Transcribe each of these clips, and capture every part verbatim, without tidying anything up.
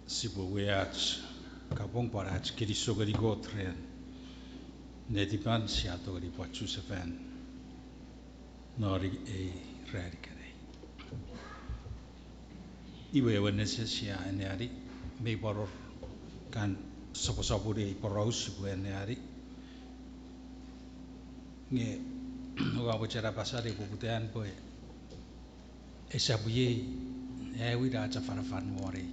Sipwe wia ach kapong pwan ach kinisou ngeni Kot ren netipan sia tongeni pwan chusefan non ei ran ikenai. Iwe ewe nesen sia anneani, mei pwan wor kan soposopun ei poraus sipwe anneani. Nge ua mochen apasa ne poputan pwe esap iei aewin ach afanafan won ei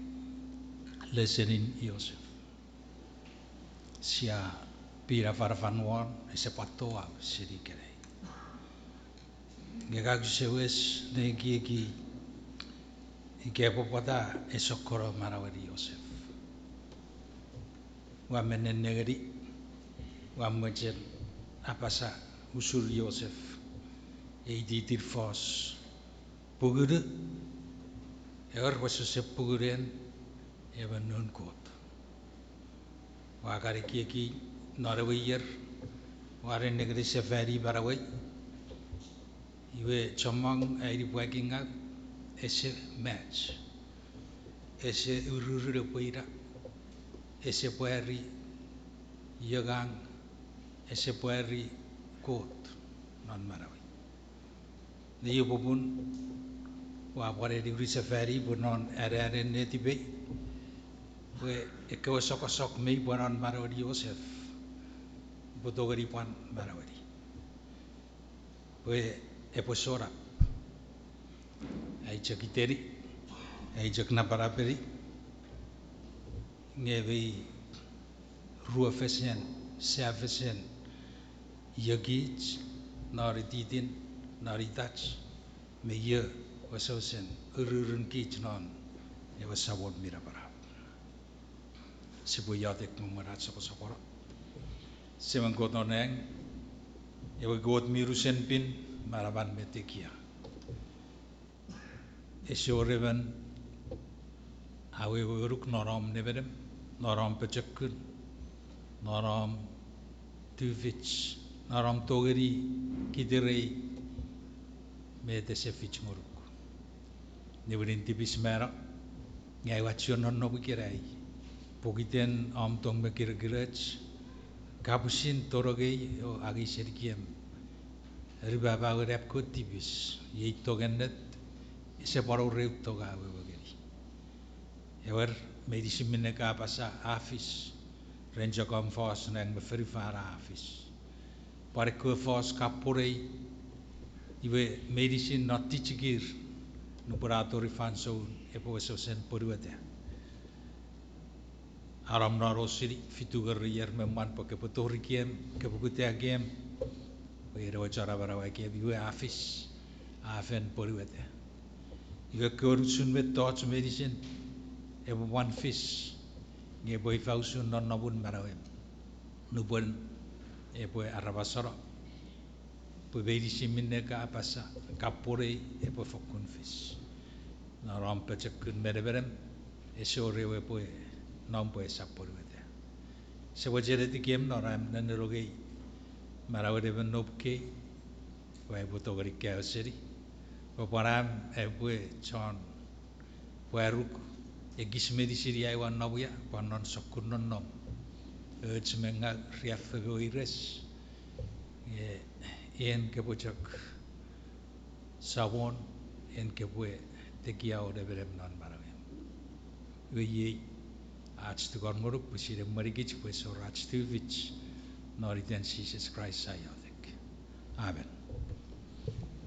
lesenin Joseph. Sia pin afanafan won, ese pwan toau seni ikenai. Nge ka use wes ne ekieki ika epwe pwata a sokkono manauen Joseph. Ua men nennengeni, ua mochen apasa usun Joseph, ei titin fos pungunu, ewer, wesewesen pungunen emon noun Kot. Ua kan ekieki non ewe ier ua nennengeni sefani manauei, iwe chommong ai upwe ekieki ngang ese mach, ese ururun epwe ina, ese pwari io ngang, ese pwari Kot non manauei. Nge iei popun ua pwan eni unisefani pwe non aneanen netipei pwe ekkewe sokkosok mei pwan non manauen Joseph epwe tongeni pwan manaueni. Pwe epwe sonap. Ai chok iteni, ai chok napanapeni, nge mei ruefesen, safesen, io kich non ititin, non itach, me io wesewesen ururun kich non ewe Samon mi napanap. Sipwe iotek me mwen ach soposopono. Semem Kot non nang, ewe Kot mi unusen pin, manaman me tekia. Ese wor emon a wewe ngonuk non om nemenem, non om pochokun, non om tufich, non om tongeni kitirei met ese fich ngonuk. Niwinin tipis mano, nge aua chuen nonnom ikenai pokiten om tong me kirekiroch, kapasen tonong ei o angei senikem, eri papa we nap Kot tipis, iei tong ennet, ese pwan wor eu tong a wewe ngeni. Ewer, meinisin minne ka apasa a fis, ren chok om fos nang me fonufan a fis. Pwan ekkewe fos ka pwonei, iwe meinisin non tichikir, nupwen a tori fansoun epwe wesewesen pwonueta. A nom non osini fitu ngerou ier me mwan pwe kopwe tori kem, kopwe kutta kem, pwe en ewe Chon Amanau a kem, iwe a fis, a fen pwonueta. Iwe ekkewe unusen mettoch meinisin epwe pwan fis, nge epwe ifa usun nonnomun manauem nupwen epwe aramaseno pwe meinisin minne ka apasa, ka pwonei epwe fokkun fis. Non om pochokun me nemenem, ese wor ew epwe nom pwe esap pwonueta. Ese mochen etikem non am nennengeni manauen emon noum kei, pwe aipwe tongeni kaeo seni, pwe pwan am aipwe chon pwaruk ekis meinisin ia ua nom ia, pwan non sokkun nonnom, och me ngau, riaffou me weires, nge en kopwe chok Samon, en kopwe tekia o nemenem non manauem. Iwe iei ach tukun ngonuk pwisin emwenikich pwe ese wor ach tufich, non iten Jises Kraist sa iotek. Amen.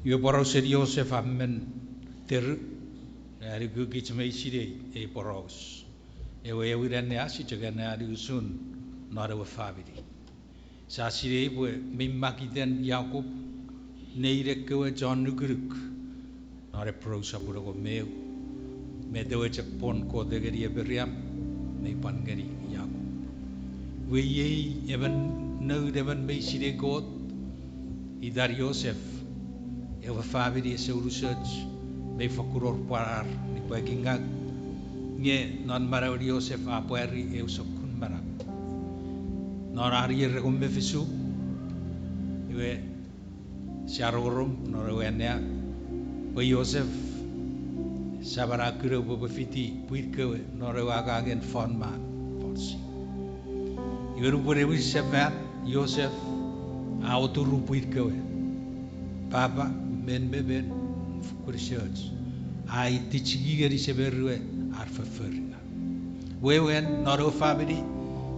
Iwe porausen Joseph a men teru, a nukukich mei sinei ei poraus. Ewe aewin annea sia chok anneani usun non ewe famini. Sia sinei pwe mi mak iten Jakob, nein ekkewe chon nukunuk non Ipru sopun engon me eu, met ewe chok pwon Kot a ngeni Apraham, mei pwan ngeni Jakob. Iwe iei emon noun emon mei sinei Kot, itan Joseph, ewe famini ese unusoch, mei fokkun wor pwarar nipwakingau, nge non manauen Joseph a pwari eu sokkun manau. Non an ier engon me fisu, iwe sia rongorong non ewe annea pwe Joseph Saman a kuna pwe epwe fiti pwin kewe non ewe angangen fon man, fon siip. Iwe nupwen ewe sefan, Joseph, a oturu pwin kewe, papa, men me men, fokkun search, a itichiki ngeni semer we ar fofforingaw. Wewen non ewe famini,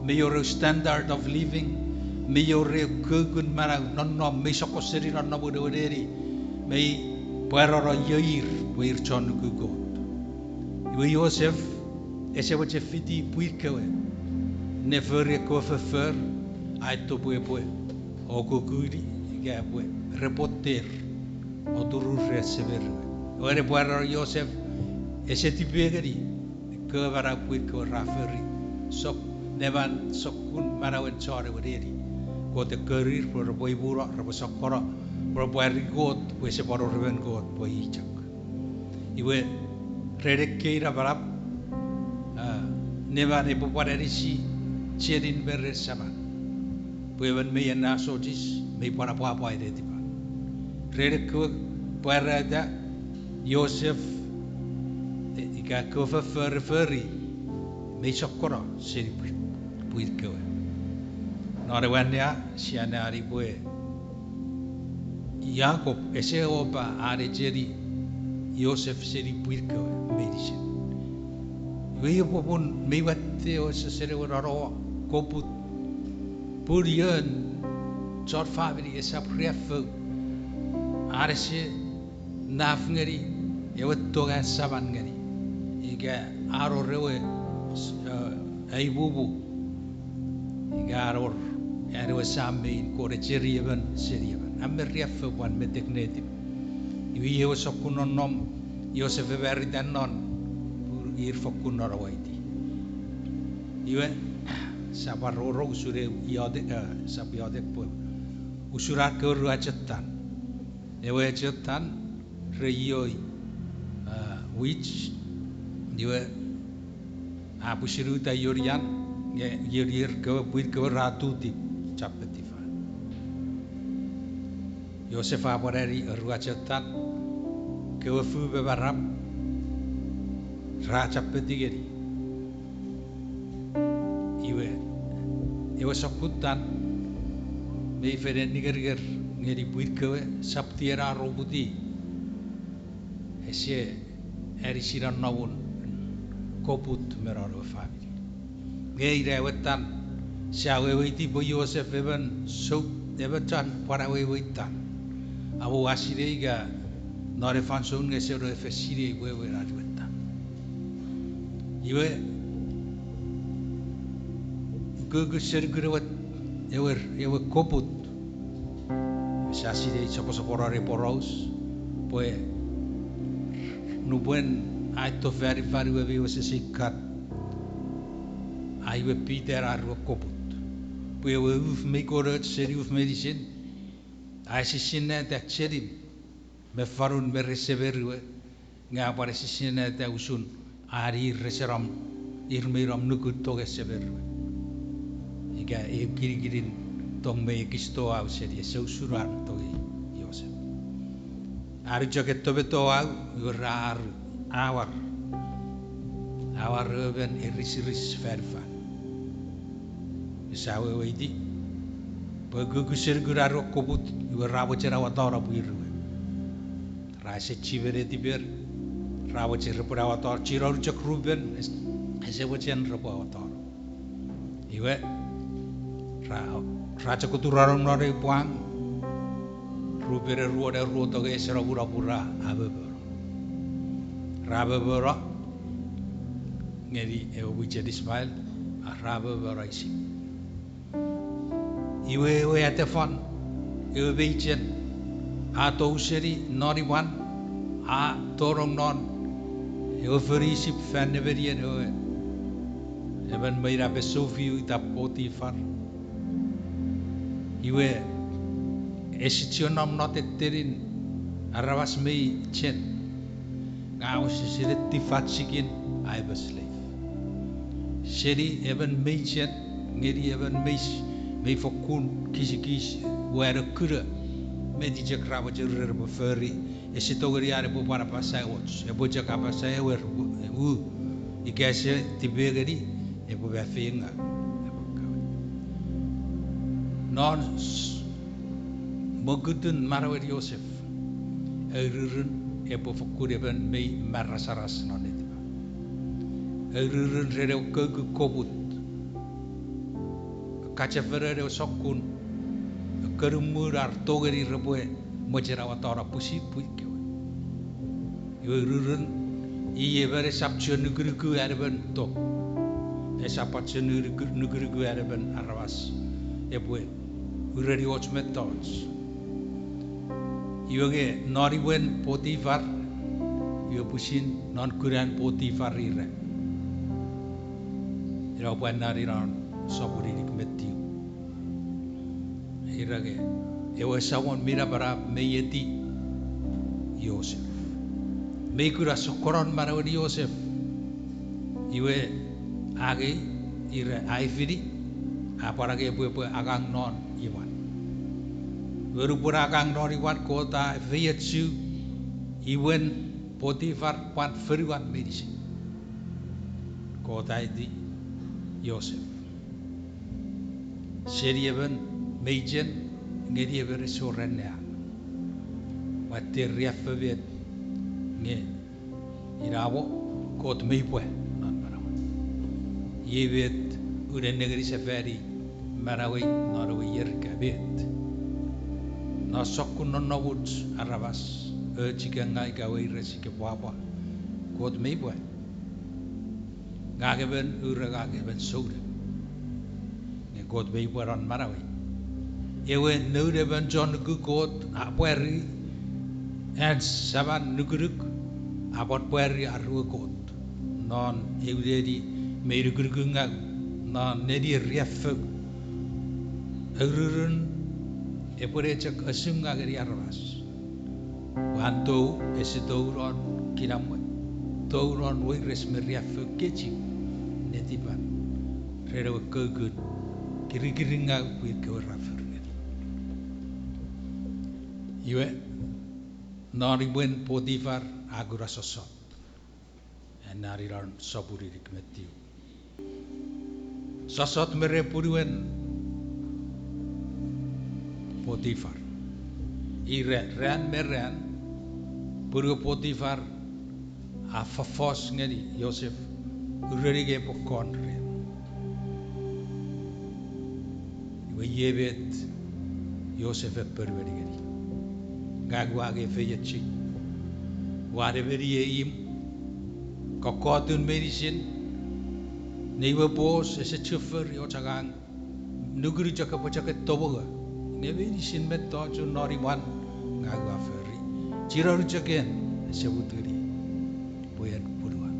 mei wor ew standard of living, mei wor ew kukun manau, nonnom, mei sokko seni nonnomun ewe neni, mei pwarano io ir pwe ir chon nuku Kot. Iwe Joseph ese mochen fiti pwin kewe ne fori ekkewe foffor a eto pwe epwe okukuni ika epwe repwe ter oturur ren semer we. Ewe ne pwarano Joseph ese tipe ngeni ekkewe manau pwin kewe ra fori, sok neman sokkun manauen chon ewe neni. Kot a korir pwe repwe imuno, repwe sokkono, repwe pwari Kot pwe ese pwan wor emon Kot pwe i chok. Iwe, ren ekkei napanap, a, neman epwe pwan anisi chenin me ren saman, pwe emon mei anneasochis, mei pwan apwapwai netipan. Ren ekkewe pwarata Joseph, e, ika ekkewe foffor e fori, mei sokkono seni pwi-, pwin kewe. Non ewe annea, sia anneani pwe Jakob ese opa an echeni Joseph seni pwin kewe meinisin. Iwe iei popun mei watte ewe sesen ewe nonouo koput, pun ion chon famini esap riaffou an ese naf ngeni ewe tong an saman ngeni, ika an wor ewe, e, aimumu, ika an wor an ewe sam me in kon echeni emon seni emon. A men riaffou pwan metek netip. Iwe iei ewe sokkun nonnom Joseph e marita non, ir fokkun nonouaiti. Iwe, sap pwan rongorong usun ew iotek, e, sap iotek pwe usun ar kewe ruachetan. Ewe echetan re ioi, a, wich, iwe a pwisin uta ionian, nge ionier kewe pwin kewe ra tuti chapetiw fan. Joseph a pwan ani ruachetan kewe fu me maram ra chapetiw ngeni. Iwe, ewe sokkun tan mei fen eninger ngeni pwin kewe, sap tiena roputiw, ese anisi nonnomun koput me non ewe famini. Nge ina ewe tan, sia weweiti pwe Joseph emon sou, emon chon pwan awewei tan. Amo a sinei ika non ei fansoun nge ese no efe sinei wewen an ewe tan. Iwe, ukukun seni kuna ewe, ewe, ewe koput. Sia sinei soposoponon ei poraus, pwe nupwen a eto fanifan iwe mi wesewesen kat, a iwe Peter a rue koput. Pwe ewe uf mei konoch seni uf meinisin, a esisinnata chenin me fanun me ren semer we, nge a pwan esisinnata usun an ir rese nom, ir mei nom nukun tongen semer we. Ika eu kinikinin tong mei ekis toau seni ese usun an tongei Joseph. Ar chok etto me toau, iwe ra ar, awar, awar emon erisiris fanifan. Sia weweiti pwe ukukun seni kuna ar we koput, iwe ra mochen awatano pwin we. Ra ese chiwen netiper, ra mochen repwe awatano, chienan chok Ruben, es-, ese mochen repwe awatano. Iwe, ra, ra chok oturanong non ei pwang, Ruben e ruo ne ruo tongei ese nom pun ra amomono. Ra amomono ngeni ewe mwichen Ismael, a ra amomono Isip. Iwe ewe atefan, ewe mei chen, a tou seni non imwan, a tonong non ewe fonu Isip fan nemenien ewe emon meinap e soufiu itan Potifar. Iwe, ese chiwen nom non tettenin aramas mei chen. Nge a wesewesen etiw fan chikin, a emon slave. Seni emon mei chen ngeni emon mei s-, mei fokkun kisikis, ua ne kuna Met chok ra mochen repwe fori, ese tongeni an epwe pwan apasa och, epwe chok apasa ewer, u, ika ese tipeeu ngeni, epwe mafeiengaw, epwe kawe. Non s-, mokutun manauen Joseph, aururun epwe fokkun emon mei marasaras non netipan. Aururun ren ewe koukun koput, kachefenen ewe sokkun, ekkewe muu ar tongeni repwe mochen awatano pwisin pwin kewe. Iwe aururun, i emon esap chuen nukunuku an emon to. Esap chuen nukunuku, nukunuku an emon aramas epwe ureni och mettoch. Iwe nge non imwen Potifar, iwe pwisin non kunan Potifar ira. Ina pwan nani non sopun inik me tiu. Ira nge, ewe Samon mi Napanap mei eti Joseph. Mei kuna sokkonon manauen Joseph. Iwe angei, ira aifini, a pwan angei epwe, epwe angang non imwan. Iwe nupwen a angang non imwan Kot a efeiochu imwen Potifar pwan fonuan meinisin. Kot a eti Joseph. Seni emon mei chen ngeni emon ese wor annea. Watte riaffou met nge inamo Kot mei pwa non manauan. Iei met ununengeni sefani manauei non ewe ier ika met. Non sokkun nonnomuch aramas, och ika ngaw ika weires ika pwapwa, Kot mei pwa. Ngang emon ure, ngang emon souneng. Nge Kot mei pwa non manauei. Ewe noun emon chon nuku Kot a pwari an saman nukunuk, a pwan pwari ar we Kot non eu neni mei nukunukungaw, non neni riaffou. Aururun epwe ne chok assume-nga ngeni aramas. Pwan tou, ese tou non kinamwe, tou non weires me riaffou, kechiw netipan ren ewe koukun kirikiringaw pwin kewe ra fori ngeni. Iwe, non imwen Potifar a kuna sossot. Anneani non sopun inik me tiu. Sossot me ren punuen Potifar. Ira ran me ran, punuen Potifar a fofos ngeni Joseph, ureni nge epwe kon ren. Iwe iei met Joseph a ponueni ngeni: Ngang ua angei efeiochuk, ua nemeni ei imw, kokkotun meinisin, nei we pwos ese chuen fori och angang, nukun chok epwe chok etomongaw, nge meinisin mettochun non imwan ngang ua fori, chinon chok en ese mut ngeni pwe en punuan.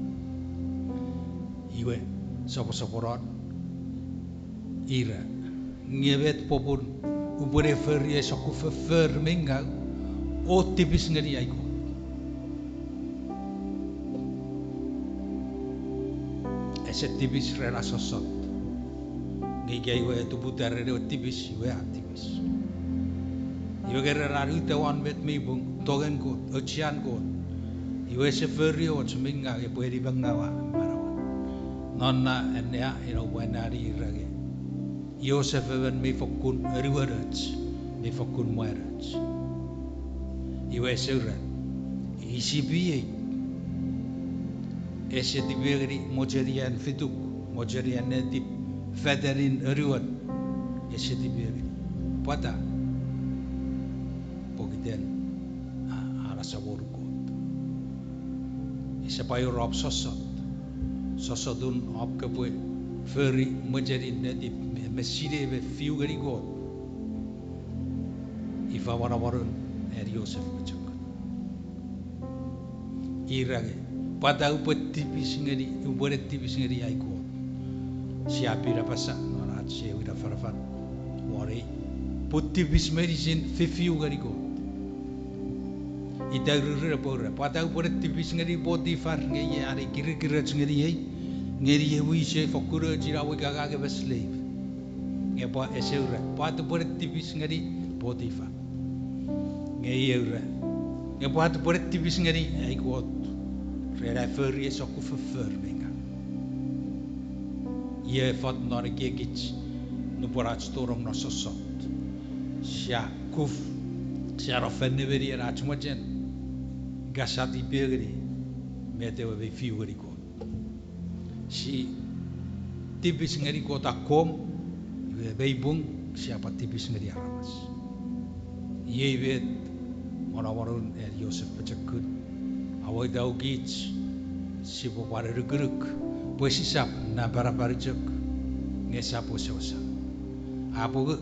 Iwe, soposoponon, ira, nge met popun upwe ne fori ei sokkun foffor mi ngaw o tipis ngeni ai Kot? Ese tipis ren ena sossot. Nge ika iwe a tuputa ren ewe tipis, iwe a tipis. Iwe nge ren an uta won met mi pung, tongen Kot, ochian Kot, iwe ese fori och mi ngaw epwe nimengawa manauan. Non na annea ina upwe anneani ira nge Joseph emon mi fokkun anuonoch, mi fokkun mwanoch. Iwe ese ura, Isip iei ese tipeeu ngeni mochenian fituk, mochenian netip, fatanin anuon, ese tipeeu ngeni. Pwata? Pokiten a, an asamonu Kot. Ese pwan wor om sossot, sossotun om kopwe fori mochenin netip me, me sinei me fiu ngeni Kot. Ifa monomonun an Joseph pochokun? Ira nge, pwata upwe tipis ngeni, upwe ne tipis ngeni ai Kot? Sia pin apasa non ach ewe afanafan won ei, pwe tipis meinisin fifiu ngeni Kot. Ita ururun epwe ura, pwata upwe ne tipis ngeni Potifar nge iei an kirikiroch ngeniei, ngeniei wisei fokkun och ina wik angang me slave. Nge pwa ese ura, pwata upwe ne tipis ngeni Potifar? Nge iei ura, nge pwata pwe ne tipis ngeni ai Kot ren ai fori ei sokkun foffor mi ngaw. Iei fot non ekiekich nupwen ach tonong non sossot. Sia kuf, sia no fan nemeni ach mochen, ika sia tipeeu ngeni met ewe mi fiu ngeni Kot. Sia tipis ngeni Kot akkom, iwe mei pung sia pwan tipis ngeni aramas. Iei met monomonun an Joseph pochokun. A waita kich sipwe pwan anukunuk pwe sisap napanapan chok, nge sap wesewesen. A pungu,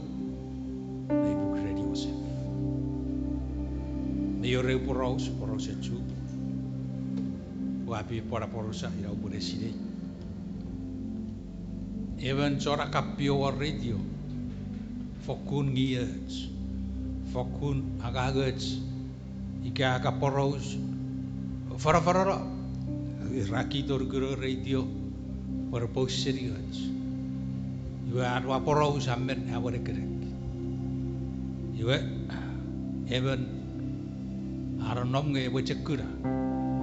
mei pung ren Joseph. Mei wor eu poraus, porausen Chuuk. Ua pwan aporausa ina upwe ne sinei. Emon chon akapio won radio, fokkun ngioch, fokkun angangoch, ika a kan poraus, fanafanano, ra kito nukuno radio, pwe repwe ausening och. Iwe an ua poraus a men awenekenek. Iwe, emon a nonnom nge e mochen kuna.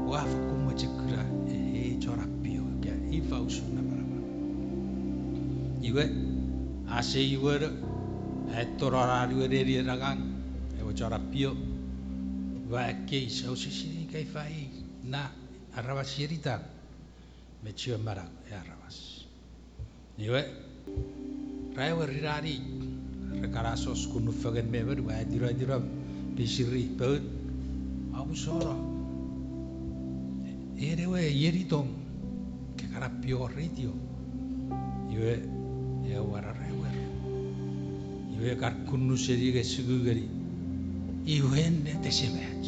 Ua fokkun mochen kuna ei chon apio ika ifa usun napanapan. Iwe, a seiweno, a tonong non ewe nenien angang, ewe chon apio, ua ekkeis, ause sinei ika ifa ei na aramas ienitan me chiwen manau ei aramas. Iwe, ra ewe rinani, re kan asoso kunufengen me emon, ua etino, etino, pisiri poun, a musano. En ewe ienitom, ke kan apio radio. Iwe, ewe ra ewer. Iwe kan kunnu seni nge suku ngeni. Iwe ennet ese mach.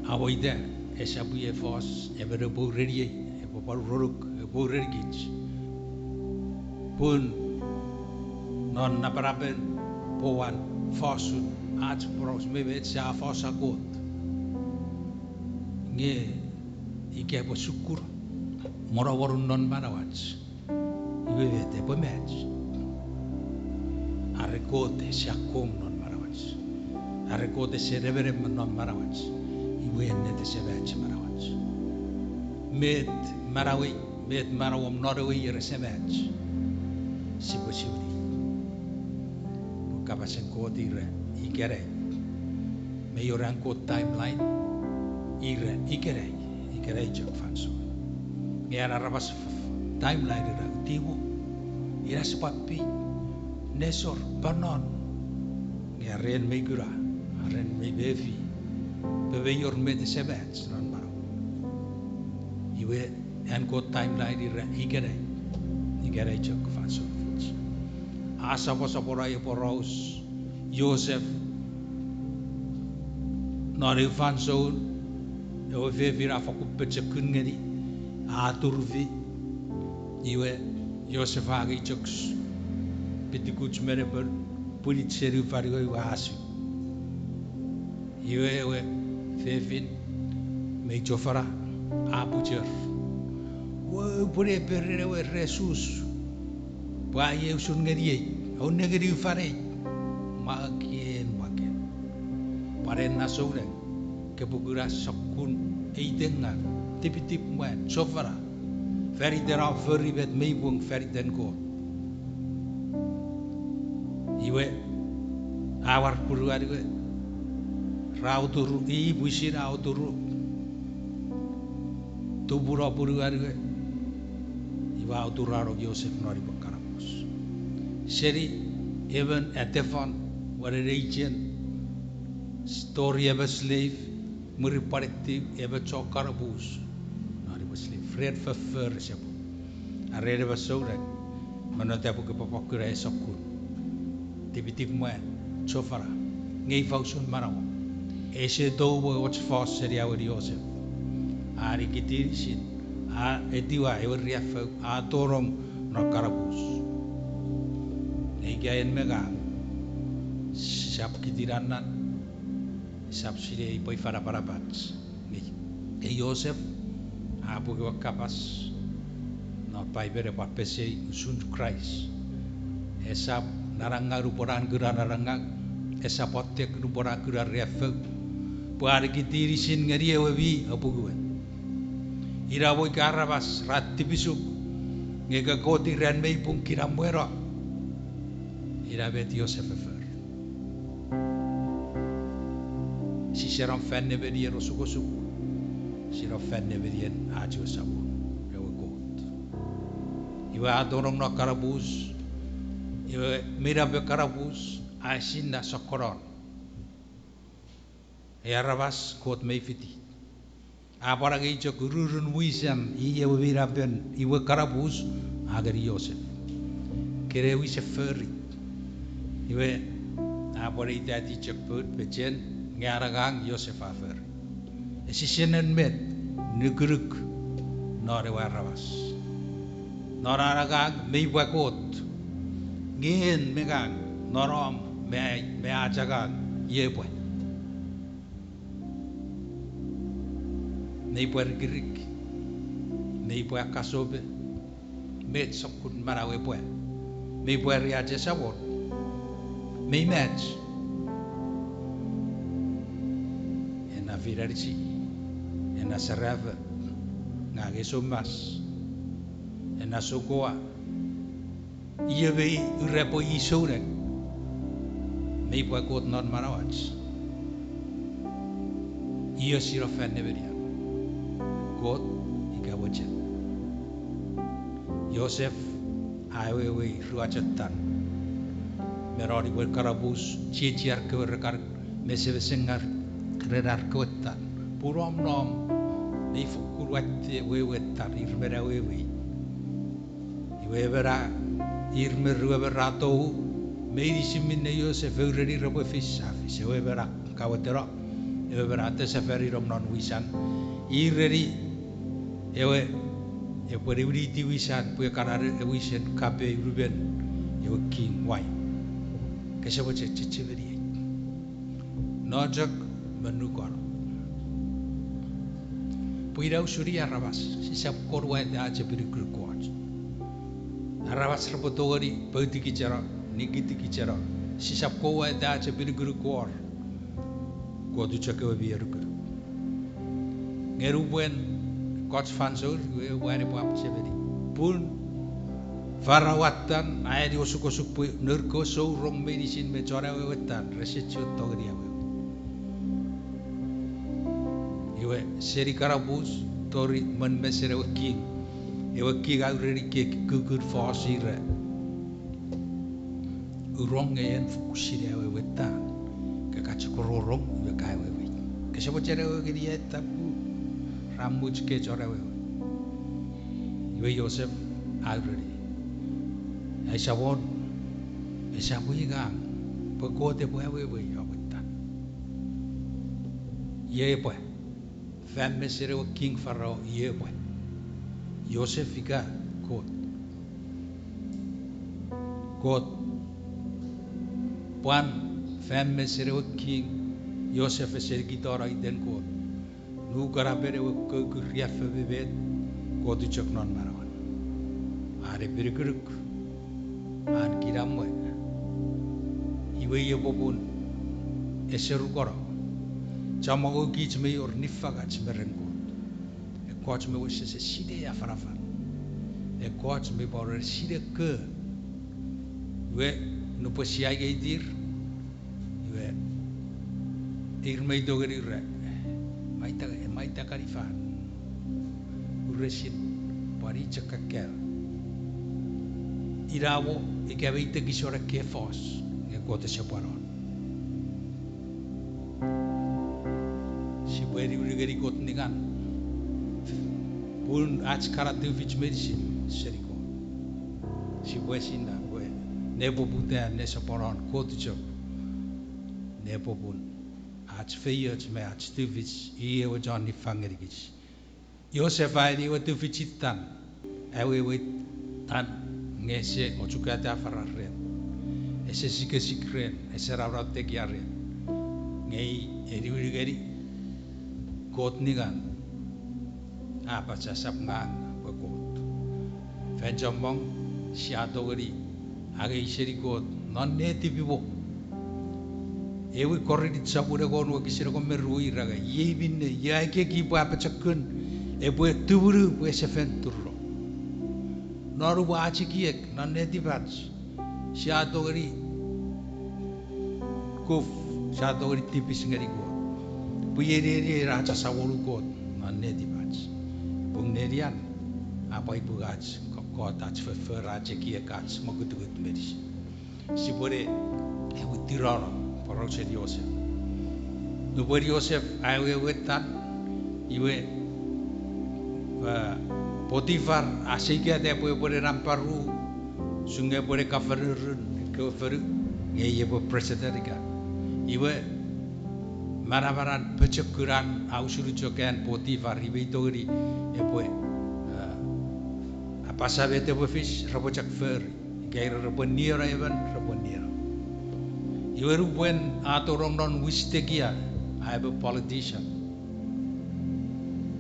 Aweita, esap ie fos, emon epwe ureniei, epwe pwan uronuk, epwe urenikich. Pun non napanapen pwan fosun ach poraus me met sia fosun Kot. Nge ika epwe sukuno monomonun non manauach, iwe met epwe mach? Are Kot ese akkom non manauach, are Kot ese nemenem non manauach, iwe ennet ese mach manauach. Met manauei, met manauom non ewe ier ese mach, sipwe siwini. Pwe kapasen Kot ira ikenai. Mei wor an Kot timeline ira ikenai, ikenai chok fansoun. Nge an aramas timeline ira utiw, ina sipwe pi, nesor, panon. Nge ren mei kuna, ren mei mefi pwe mei wor met ese mach non manau. Iwe an Kot timeline ira ikenai, ikenai chok fansoun fich. A soposopono ei poraus Joseph non eu fansoun, ewe fefin a fokkun pochokun ngeni, a turufi. Iwe, Joseph a angei chok pitikuch me nepon, pwinich seni ufan we iwe a su. Iwe ewe fefin mei chofona a puchor. Ua upwene perin ewe resus. Pwe a ie usun ngeniei, o nengeni ufanei. Mwaken, mwaken. Pwan ena souneng, kopwe kuna sokkun eitengaw, tipitip mwan, chofona, faniten om fori met mei pung faniten Kot. Iwe, a war punuan we, ra auturu, i pwisin a auturu, tupuno punuan we, iwe a auturu Joseph non ewe kanapus. Seni emon atefan, won ewe chen, tori emon slave, mwirin pwan eti emon chon kanapus non ewe slave, ren foffor ese pung. Are emon souneng, me non tapwe kopwe pwan kuna ei sokkun tipitip mwan, chofona, nge ifa usun manauom. Ese tou mwo och fos seni awen Joseph. A nikiti inisin, a etiwa ewe riaffou, a tonong non kanapus. Nge ika en me ngang, sisap kitir anan, sisap sinei pwe ifa napanapach. Nge ei Joseph a pung ewe kapas Non Paipen epwe pesei usun Kraist. Esap nanangau nupwen an kuna nanangau. Esap otek nupwen an kuna riaffou. Pwe a nikiti inisin ngeni ewe mi apungu we. Ina mo ika aramas ra tipisuk, nge ika Kot iran mei pung kinamweno. Ina met Joseph e fori. Sise nom fan nemenien osukosuk, si nom fan nemenien ach we Samon, ewe Kot. Iwe a tonong non kanapus, iwe meinapen kanapus a esinna sokkonon. Ei aramas Kot mei fiti. A pwan angei chok ururun wisan i ewe meinapen imwen kanapus a ngeni Joseph. Kene wisen fori. Iwe a pwan eitati chok poun pechen, nge an angang Joseph a fori. Esisinen met nukunuk non ewe aramas. Non an angang mei pwa Kot. Nge en me ngang, non om me, me ach angang, iei pwe. Mei pwa rikirik, mei pwa kasope, met sokkun manau epwe, mei pwa riache Samon, mei mach. Ena finanisi, ena serafo, ngang esou mas, ena soukoa, io mei ura pwe i souneng, mei pwa Kot non manauach. Io si nom fan nemenian, Kot ika mochen. Joseph a awewei ruachetan me non imwen kanapus, chiechiar kewe re kan mesemesengar ren ar kewe tan. Pun om nom mei fokkun watte wewetan ir men awewei. Iwe emon a, ir me ruemon ra tou, meinisin minne Joseph a ureni repwe fis a fis. Ewe emon a kaweteno, ewe emon a tesefani nom non wisan. Ireni ewe epwe niwiniti wisan pwe e kan ane wisen kapei unumen ewe king wain. Kese mochen chechemeni ei. No chok me nukono. Pwe ina usun ei aramas, sisap kon watte ach epinukunuk won. Aramas repwe tongeni poutikicheno, nikitikicheno, sisap kon watte ach epinukunuk wor. Kot chok ewe mi enukunuk. Nge nupwen ekkoch fansoun, iwe epwe an epwe ap chemeni. Pun Farao a tan, a ani osukosuk pwe nour kewe sou rong meinisin me chon awewe tan rese chiwen tongeni awewe. Iwe seni kanapus tori mwen mesen ewe king. Ewe king a ureni kek kukun fos ira. Urong nge en fokkun sinei awewe tan. Ke ka chok rongorong iwe ka awewe. Kese mochen awewe ngeni ai taku. Ra much ke chon awewe. Iwe Joseph a ureni, ai samon, esap ngang pwe Kot epwe awewei om we tan. Iei epwe, fan mesen ewe king Farao iei epwe. Joseph ika Kot. Kot. Pwan fan mesen ewe king, Joseph ese nikitano iten Kot. Nukanapen ewe kouku riaffou me met, Kot chok non manauan. An epinukunuk, an kinamwe. Iwe iei popun ese nukono. Chommong kich mei wor niffangach me ren Kot. Ekkoch me wesese sinei afanafan. Ekkoch me pwan wor sinei ko. Iwe, nupwen sia ingeitir, iwe, ir mei tongeni ura, maita, maita kan ifan. Ure sin, pwan i chok kakkeo. Ina mo ika mei tekison ekkei fos, nge Kot ese pwan wor. Sipwe niwini ngeni Kot ningan. Pun ach kana tufich meinisin seni Kot. Sipwe sinna pwe nepoputan nesoponon Kot chok. Nepopun ach feioch me ach tufich, i ewe chon niffang ngenikich. Joseph a ani ewe tufichitan, awewe tan, nge ese ochukata afaran ren. Ese sikesik ren, ese namanam tekia ren. Nge i, e niwini ngeni Kot ningan, a apasa esap ngang pwe Kot. Fan chommong sia tongeni angei seni Kot non netipemwo. Ewe Korint sopun engon wokisin engon me ruu a era, iei minne, io ekieki pwe a pochokun epwe tumunu pwe ese fen turunong. Non ach ekiek non netipach, sia tongeni kuf, sia tongeni tipis ngeni Kot. Pwe iei nenian ach asamonu Kot non netipach. Pun nenian a pwai pwe ach kokkot, ach foffor, ach ekiek, ach mokutukut meinisin. Sipwene ewe tirano porausen Joseph. Nupwen Joseph a awewe tan, iwe, a, Potifar a seikata pwe epwene nampa ru, usun nge epwene kafanurun ekkewe fonu, nge i epwe president ika. Iwe, manamanan pochokunan a usun chok an Potifar, iwe i tongeni epwe, a, apasa met epwe fis, repwe chok fori. Ika ira repwe nieno emon, repwe nieno. Iwe nupwen a tonong non wis tekia, a emon politician.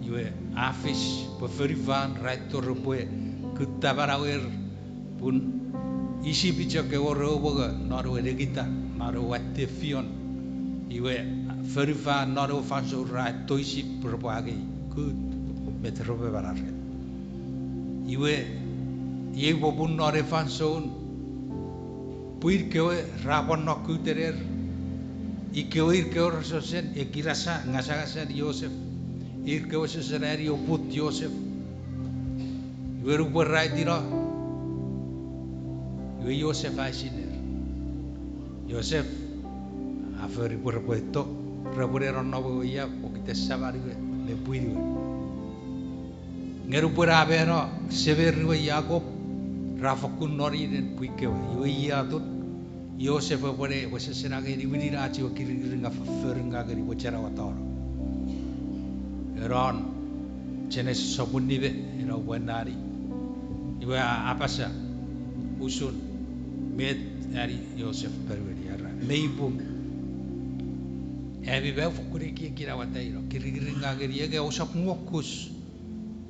Iwe a fis pwe fonufan ra eto repwe kutta manauer, pun Isip chok e wor ewe mongo non ewe nengita, non ewe watte fion. Iwe fonufan non ewe fansoun ra eto Isip pwe repwe angei kut met repwe manau ren. Iwe, iei popun non ei fansoun, pwin kewe ra pwan no kutener, ikewe ir kewe resosen ekinasa, ngasangasen Joseph, ir kewe sosen ani oput Joseph. Iwe nupwen ra itino, iwe Joseph a esinner. Joseph a fori pwe repwe eto, repwe ne nonnom ewe ia pokiten saman we me pwin we. Nge nupwen a mano semer we Jakop, ra fokkun noninen pwin kewe. Iwe iei atun Joseph epwene wesewesen angei niwinin ach ewe kirikiringaw fofforingaw ngeni pwe chena watano. Enon Genesis sopun nime, ena pwe nani. Iwe a apasa usun met ani Joseph ponueni, era, mei pung, ami mi fokkun ekieki na wataino, kirikiringaw ngeni, nge ousap nuokus,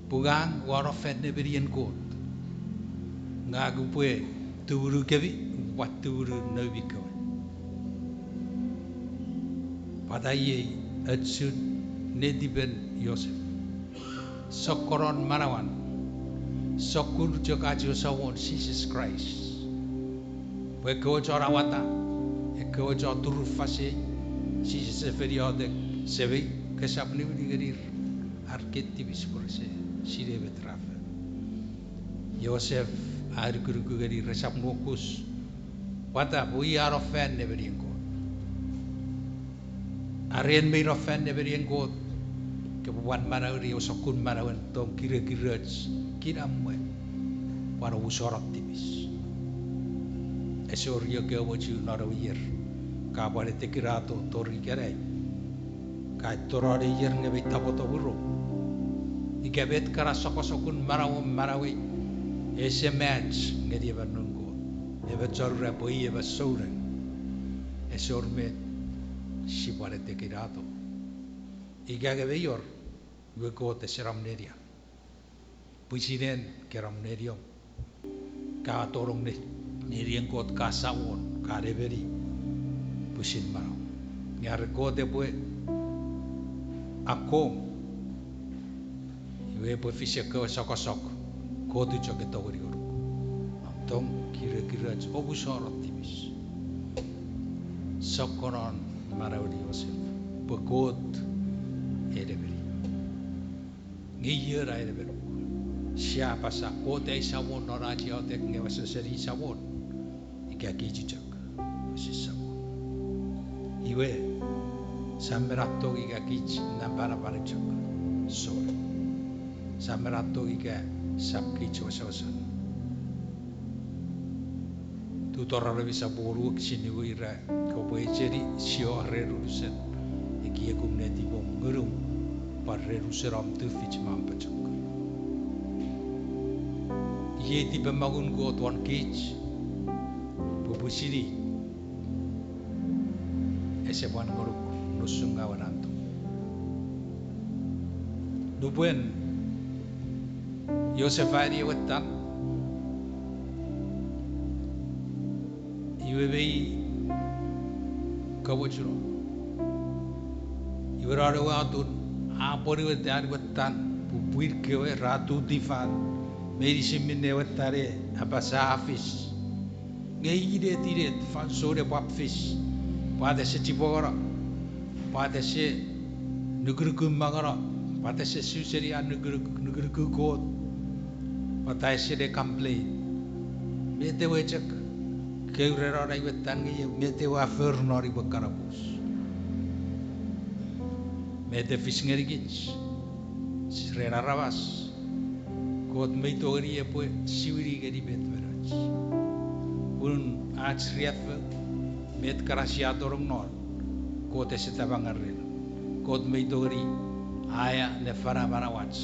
pun ngang ua no fan nemenien Kot. Ngang upwe tumunu kemi, upwe pwan tumunu noumi kewe. Pwata iei ochun netipen Joseph. Sokkonon manauan, sokkun chok ach ewe Samon Jises Kraist. Pwe ekkewe chon awata, ekkewe chon turufasei, Jises a fen iotek, Semei, kesap niwini ngenir ar kewe tipis pwe rese sinei met ra fori. Joseph a anukunuku ngeni resap nuokus, pwata pwe i a no fan nemenien Kot. Are en mei no fan nemenien Kot, kopwe pwan manaueni ewe sokkun manauen tong, kirekiroch, kinamwe, pwan omusano tipis. Ese wor io kewe mochu non ewe ier ka pwan etekinato tori ikenai. Ka tonong ei ier nge mei tapweto mwirom. Ika met kana sokkosokun manau om manauei, ese match ngeni emon noun Kot, emon chon ura pwe i emon souneng. Ese wor met sipwe pwan etekinato. Ika nge mei wor, iwe Kot ese nom nenian. Pwisin en ke nom neniom. Ka tonong ne, nenien Kot, ka samon, ka nemeni pwisin manau. Nge are Kot epwe akkom, iwe epwe fis ekkewe sokkosok Kot chok e tongeni ngonuk. Nom tong, kirekiroch, omusano tipis. Sokkonon manaueni Joseph, pwe Kot e nemeni. Nge ion a nemenuk. Sia apasa Kot ai Samon non ach iotek nge wesewesen i Samon. Ika kich chok wesen Samon. Iwe, sa men atong ika kich napanapan chok. Sorry. Sa men atong ika sap kich wesewesen. Tutoranemi sopun wonu wokisin nimu a era, kopwe echeni, sio ren unusen ekiekum, netipom, ngunum, pwan ren unusen om tufich me om pochokun. Iei tipemongun Kot won kich, pwe pwisin i ese pwan ngonuk nusun ngawen an tong. Nupwen Joseph a ani ewe tan, Iwe mei kamochuno. Iwe non ewe atun, a pwonueta an we tan, pwe pwin kewe ra tutifan meinisin minne ewe tan a apasa a fis. Nge inet inet fansoun epwap fis, pwata ese chipwangeno, pwata ese nukunuku mangeno, pwata ese su seni an nukunuk-, nukunuku Kot, pwata ese ne complain. Met ewe chok kewe ren non ai we tan nge met ewe a for non ipwe kanapus. Met e fis ngenikich ren aramas, Kot mei tongeni epwe siwini ngeni met manauach. Pun ach riaffou, met kana sia tonong non, Kot ese tamangarer. Kot mei tongeni aea ne fana manauach,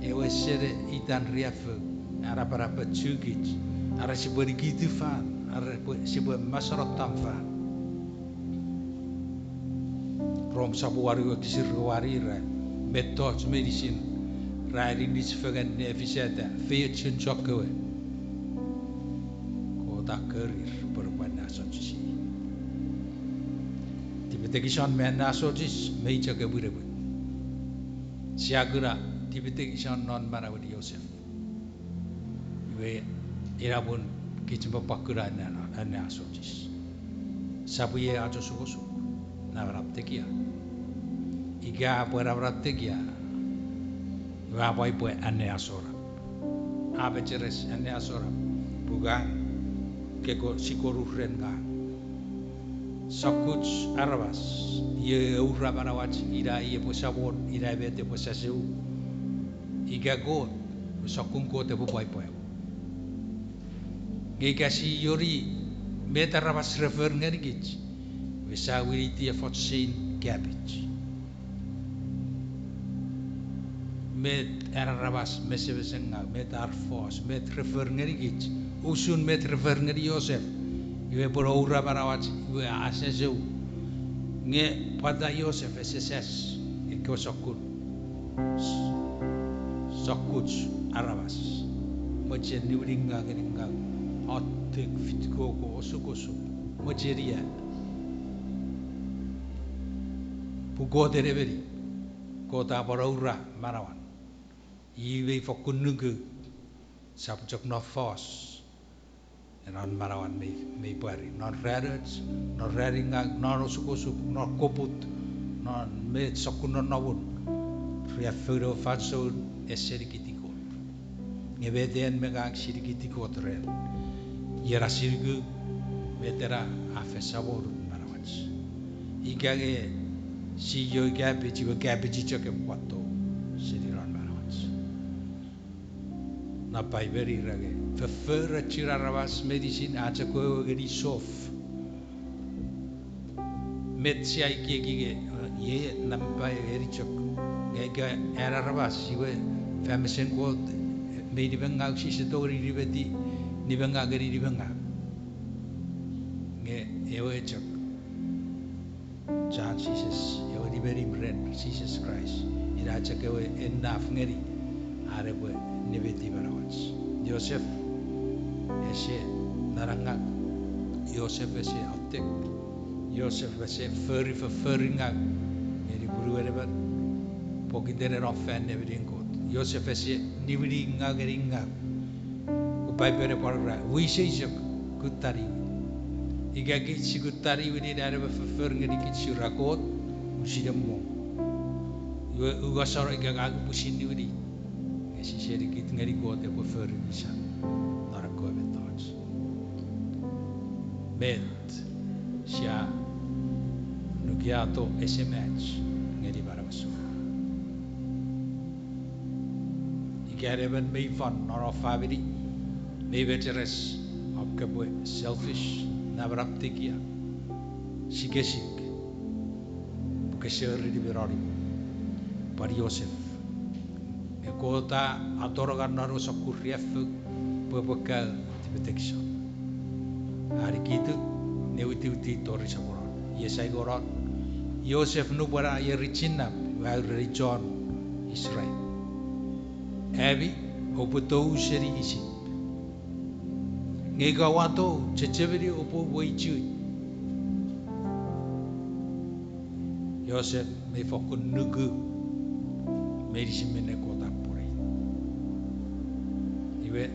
ewe sene itan riaffou, a napanapa chukich, are sipwe nikitu fan, are pwe sipwe masonottam fan. Rom sopun wanu wokisin ruanu a era, mettoch meinisin ra aninis fengen ne efisata feiochun chokkewe Kot a korir pwe repwe anneasochisi. Tipetekison me anneasochis mei chok epwinepwin. Sia kuna tipetekison non manauen Joseph. Iwe, ina pun kich mei pwan kuna anne-, anneasochis. Sap iei ach osukosuk, namanam tekia. Ika a pwe namanam tekia, iwe a pwai pwe anneasonap. A mecheres anneasonap, pun ngang, keko sikonur ren ngang. Sokkuch aramas, ie oura manauach, ina ie epwe samon, ina met epwe saseu. Ika Kot, sokkun Kot epwe pwaipwai. Nge ika si ioni met aramas re for ngenikich, iwe sa winiti efoch sein kapich. Met an aramas mesemesen ngaw, met ar fos, met re for ngenikich, usun met re for ngeni Joseph, iwe epwe oura manauach, iwe a saseu. Nge pwata Joseph ese sas ekkewe sokkun, sokkuch aramas, mochen niwini ngaw ngeni ngaw, ottek, fitikoko, osukosuk, mochen ia. Pun Kot e nemeni, Kot a pwan oura manauan. I mei fokkun nuku, sap chok non fos, non manauan mei, mei pwari, non ranoch, non raningaw, non osukosuk, non koput, non met sokkun nonnomun, riaffou ewe fansoun ese nikiti Kot. Nge met en me ngang si nikiti Kot ren, iena si nuku, met ena a fen samonun manauach. Ika nge si ioi kapich, iwe kapich chok epwe pwan tou seni non manauach. Non Paipen ira nge, foforochun aramas meinisin a chok wewe ngeni sof. Met sia ekieki nge, iei nampa eni chok. Nge ika an aramas, iwe fan mesen Kot, mei nimengaw, sise tongeni nimeti nimengaw ngeni nimengaw. Nge ewe chok chan Jises, ewe nimenim ren Jises Kraist, ina chok ewe enough ngeni an epwe nimeti manauach. Joseph ese nanangak, Joseph ese ottek, Joseph ese fori fofforingaw ngeni punuwen emon, pokiten eno fan nemenin Kot. Joseph ese niwini ngaw ngeni ngaw. Pwe Paipen e pwan era, wisei chok kuttani. Ika kich si kuttani niwinin an epwe foffor ngenikich, ura Kot, usine mwo. Iwe ungasano ika ngang pwisin niwini. Nge sise nikit ngeni Kot epwe fori wisan non ekkewe mettoch. Met sia nukiato ese mach ngeni manauen souneng. Ika en emon mei fon non om famini, mei mecheres om kopwe selfish, namanam tekia, sikesik, pwe kese rini me non imw. Pwan Joseph. Nge Kot a atonongan non ewe sokkun riaffou pwe epwe kaeo tipetekison. A nikitu ne witiwiti tori soponon. Iei sa ikonon, Joseph nupwen a ieri chinnap, iwe a ureni chon Israel, ami oupwe tou seni Isip. Nge ika wato chechemeni oupwe weichiw, Joseph mi fokkun nuku meinisin minne Kot a pwonei. Iwe,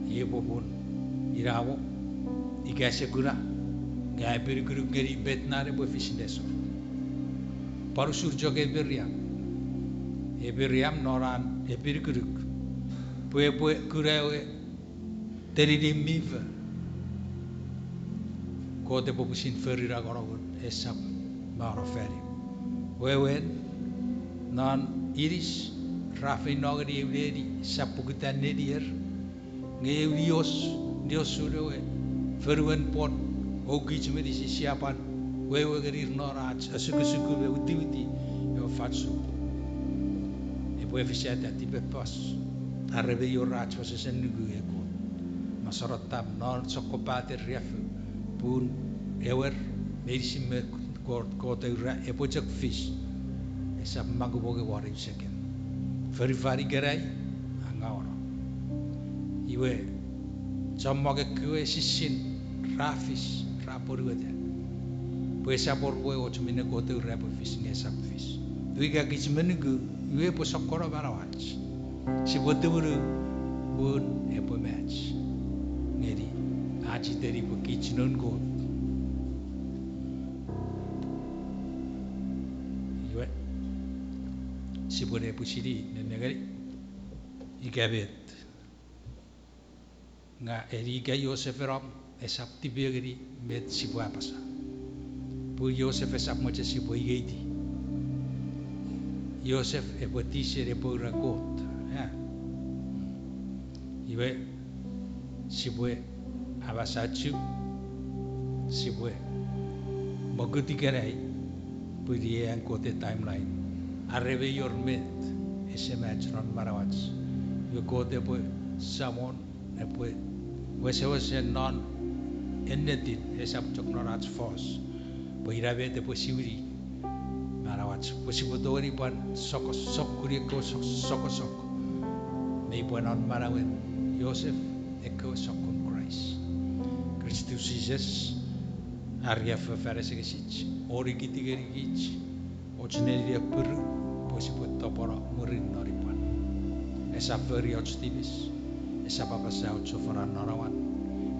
iei popun inamo, ika ese kuna, nge a epinukunuk ngeni met nan epwe fis nesor. Pwan usun chok Apraham. Apraham non an epinukunuk pwe epwe kuna ewe teninimw mi fo, Kot epwe pwisin fori nongonongun esap mano fani. Wewen, non inis ra feino ngeni eu neni, sap pokiten nenier, nge eu nios, niosun ewe fonuen pwon, o kich meinisin sia pwan wewe ngenir non ach osukosuku me witiwiti ewe fansoun. Epwe efisata tipepos, are mei wor ach wesewesen nuku ngeni Kot. Mosonotam non sokkopaten riaffou, pun ewer, meinisin met Kot, Kot a ura epwe chok fis. Esap mangu monge won eu seken. Fonufan ikenai a ngawono. Iwe, chommong ekkewe esisin ra fis, ra pwonueta. Pwe esap wor we och minne Kot a ura epwe fis nge esap fis. Iwe ika kich mi nuku, iwe epwe sokkono manauach. Sipwe tumunu pun epwe match ngeni ach iteni pwe kich noun Kot. Iwe, sipwe ne pwisin nennengeni ika met. Nge eni ika Joseph e nom, esap tipeeu ngeni met sipwe apasa. Pun Joseph esap mochen sipwe ingeiti. Joseph epwe tisen epwe ura Kot. A. Iwe, sipwe apasa chu, sipwe mokut ikenai, pun iei an Kot timeline. Are mei wor met ese match non manauach, iwe Kot epwe samon, epwe wesewesen non ennetin, esap chok non ach fos. Pwe ina met epwe siwini manauach pwe sipwe tongeni pwan sokkosokkuni ekkewe sok-, sokkosok mei pwe non manauen Joseph ekkewe sokkun Kraist. Kristus Jises, a riaffou fan asengesich, o nikiti ngenikich och nenien appiru pwe sipwe tapweno mwirin non imwan. Esap fori och tipis, esap apasa och chofona non awan,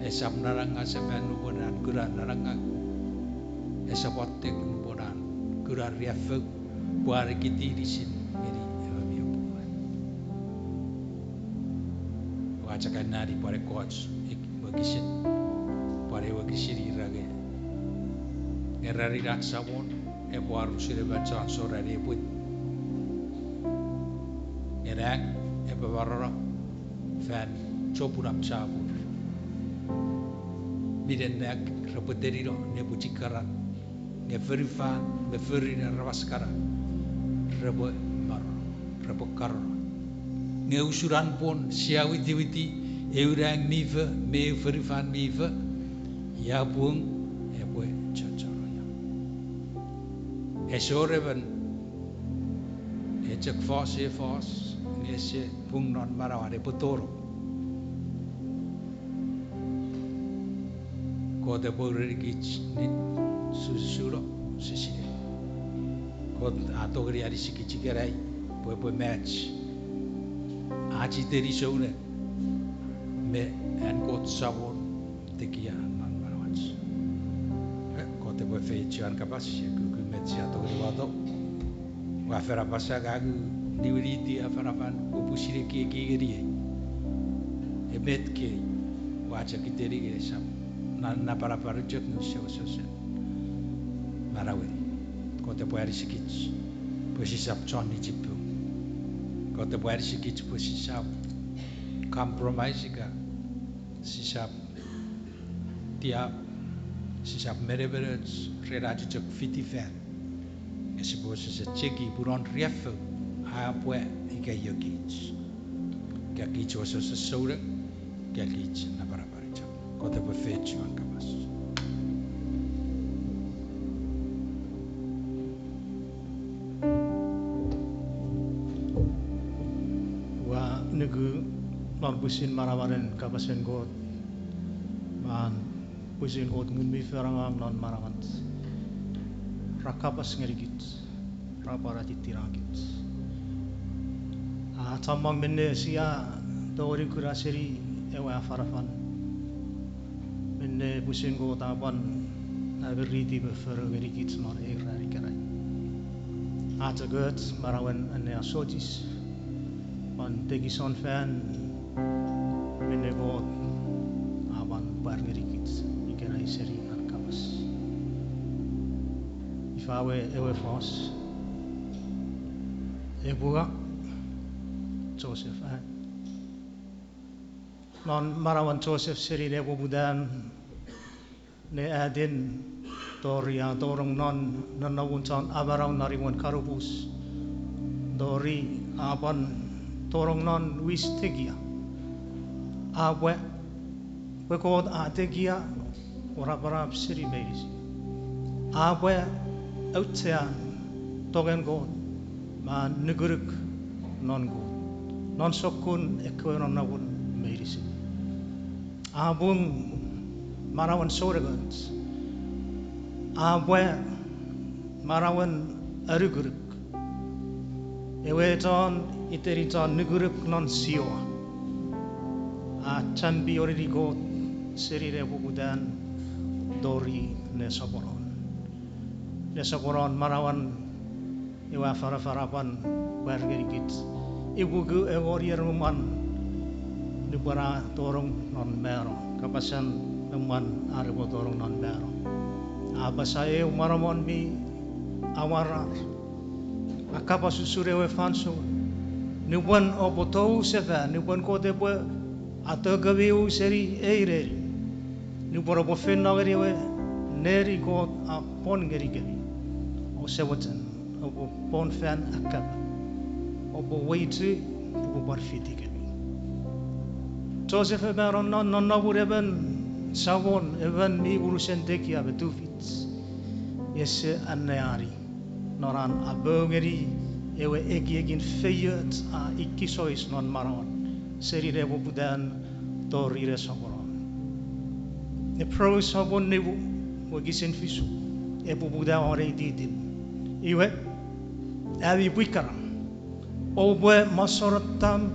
esap nananga sefan nupwen an kuna nananga, esap ottek nupwen an kuna riaffou, pwe a nikiti inisin ngeni ewe mi apung. Ua chok anneani pwan ekkoch wokisin, pwan ewe wokisin ira nge, nge ranin ach Samon epwe arusun emon chon sona nepwin. Nge nang epwe morono fan chopunap chapur. Minen nang repwe tenino nepwichikara, nge fonufan me fori aramas kana repwe morono, repwe karono. Nge usun an pwon sia witiwiti, eu nang mi fo me eu fonufan mi fo, ia pung epwe chochoro ia. Ese wor emon e chok fos e fos nge ese pung non manauan epwe tonong. Kot epwe urenikich ne susuno, sisine. Kot a tongeni anisikich ikenai pwe epwe match ach iteni souneng me an Kot Samon tekia non manauach. E, Kot epwe efeiochu an kapas, sia kukkun met sia tongeni wato. Ua fen apasa ngang u niwiniti afanafan pwe upwe sinei ekiek ngeniei. E met kei, ua chok iteni nge esap, na, napanapan chok nge use wesewesen manaueni. Kot epwe anisikich pwe sisap chon nichipung. Kot epwe anisikich pwe sisap compromise ika sisap tiap, sisap menemenoch ren ach chok fiti fan. Nge sipwe wesewesen cheki pun non riaffou a pwa ika io kich. Ika kich wesewesen souneng, ika kich napanapan chok. Kot epwe efeiochu an kapas. Ua nuku non pwisin manamanen kapasen Kot. An pwisin Kot Ngun mi Fel angang non manauach, ra kapas ngenikich, ra pwan atitinakich. A chommong minne sia tongeni kuna seni ewe afanafan, minne pwisin Kot a pwan amiriti me fori ngenikich non ei ran ikenai. A chok och manauen anneasochis, pwan tekison fan minne Kot a pwan pwar ngenikich ikenai seni an kapas. Ifa we ewe fos epwe a Joseph, a, non manauen Joseph seni nepoputan ne atin tori a tonong non nonnomun chon amanau non imwen kanupus, tori a pwan tonong non wis tekia. A pwe, pwe Kot a tekia won napanap seni meinisin. A pwe auchean tongen Kot me an nukunuk non Kot non sokkun ekkewe nonnomun meinisin. A pung manauen sounengoch. A pwe manauen anukunuk. Ewe chon iteni chon nukunuk non Siowa. A championini Kot seni nepoputan tori nesoponon. Nesoponon manauan, ewe afanafan a pwan pwar ngenikich ipuku engon ier me mwan nupwen a tonong non mano, kapasen me mwan an epwe tonong non mano. A apasa eu manaman mi amwarar. A kapas usun ewe fansoun, nupwen oupwe tou sefan, nupwen Kot epwe atokemi seni ei neni, nupwen oupwe feino ngeni ewe neni Kot a pwon ngenikemi, ouse mochen oupwe pwon fan akkap, oupwe weichi, upwe pwan fitikemi. Joseph e mano non nonnomun emon samon, emon mi unusen tekia me tufich, ese anneani non an apou ngeni ewe ekiekin feioch a ikkisois non manauan seni nepoputan tori nesoponon. Ipru sopun nimu, wokisin fisu, e poputa won ei titin: Iwe, ami pwi kana, oupwe mosonotam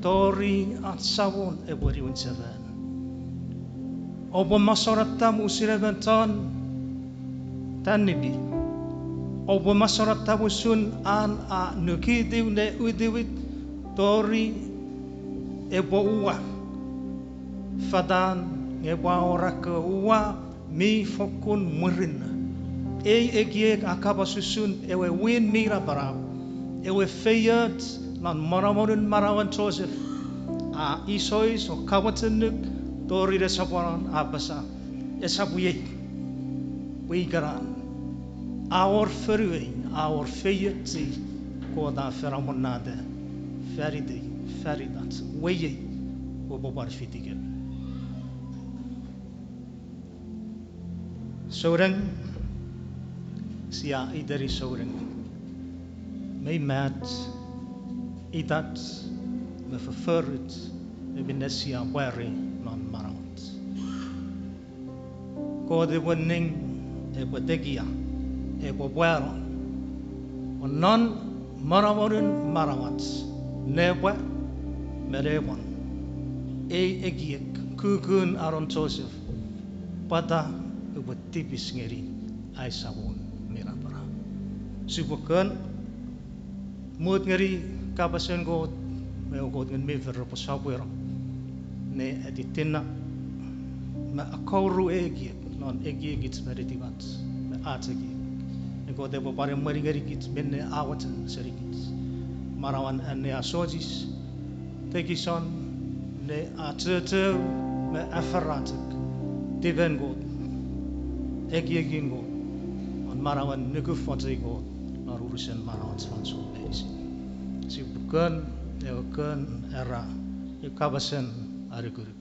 tori ach Samon epwe niwin sefan. Oupwe mosonotam usun emon chon tanipi. Oupwe mosonotam usun an a nukitiw ne witiwit tori epwe uwa fatan nge epwe awora ekkewe uwa mi fokkun murinno. Ei ekiek a kapas usun ewe win mi napanap, ewe feioch non monomonun manauen Joseph, a isois o kamochunuk tori nesoponon, a apasa, esap iei, pwe ikenan a wor fonuei, a wor feiochei, Kot a fen amonnata fanitei, fanitach, weiei, upwe pwan fitikemi. Souneng, sia iteni souneng, mei mach itach me foforuch me minne sia pwari non manauach. Kot epwe ning, epwe tekia, epwe pwano, o non monomonun manauach, nepwa me nepwon. Ei ekiek, kukun anon Joseph, pwata upwe tipis ngeni ai Samon mi napanap. Sipwe kon, mut ngeni kapasen Kot, me ewe Kot Ngun mi Fel repwe sopweno ne etitinna me akkouru ekiek non ekiekich me netipach me ach ekiek. Nge Kot epwe pwan emweni ngenikich minne a mochen senikich. Manauan anneasochis, tekison ne achocho me afarachok tipen Kot, ekiekin Kot, non manauen nuku fochei Kot non unusen manauach fansoun meinisin. Sipwe kon ewe kon era, ewe kapasen anukunuk.